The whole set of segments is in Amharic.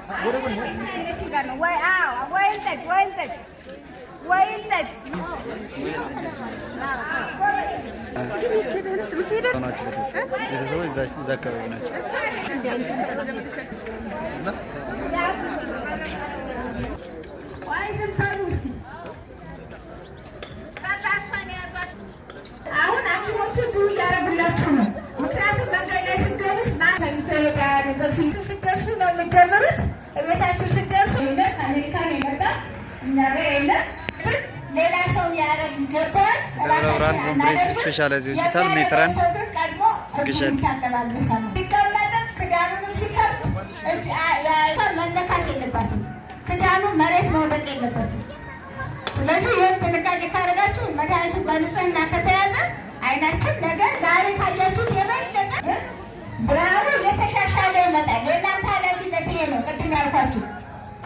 ጋር ነው ወይ? አዎ፣ ወይን ጠጅ፣ ወይን ጠጅ፣ ወይን ጠጅ። ናቸው። ቤተሰቦች እዛ አካባቢ ናቸው። ቆይ ዝም በሉ እስኪ። በቃ እሷን የያዟት። አሁን ሐኪሞቹ እዚሁ እያደረጉላችሁ ነው። ምክንያቱም መንገድ ላይ ስትገቡ ተኝቶ ሄዳል። ስትደርሱ ነው የምትጀምሩት። እቤታችሁ ስትደርሱ ከአሜሪካን የመጣ እኛ ጋር የለም። ግን ሌላ ሰው ሊያደርግ ይገባዋል። ደብረ ብርሃን comprehensive specialized ሆስፒታል matron ሰው ግን ቀድሞ ግሸን። እጁን ይታጠባል። በሳሙና ሲቀመጥም ክዳኑንም ሲከፍት መነካት የለባትም። ክዳኑ መሬት መውደቅ የለበትም። ስለዚህ ይህን ጥንቃቄ ካደረጋችሁ፣ መድኃኒቱ በንጽህና ከተያዘ፣ አይናችን ነገ ዛሬ ካያችሁት የበለጠ ብርሃኑ የተሻሻለ ይመጣል። የእናንተ ኃላፊነት ይሄ ነው። ቅድም ያልኳችሁ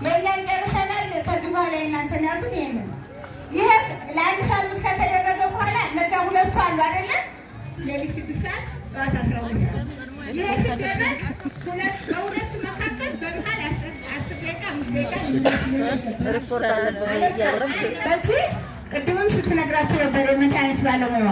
የእኛን ጨርሰናል። ከዚህ በኋላ የእናንተን ያልኩት ይሄ ነው። ይሄ ለአንድ ሳምንት ከተደረገ በኋላ እነዚያ ሁለቱ አሉ አይደለም? ሌሊት 6 ሰዓት፣ ጠዋት 12 ሰዓት። ይሄ ሲደረግ ሁለት በሁለቱ መካከል በመሀል 10 ደቂቃ፣ 5 ደቂቃ። በዚህ ቅድምም ስትነግራቸው ነበር የመድኃኒት ባለሙያ።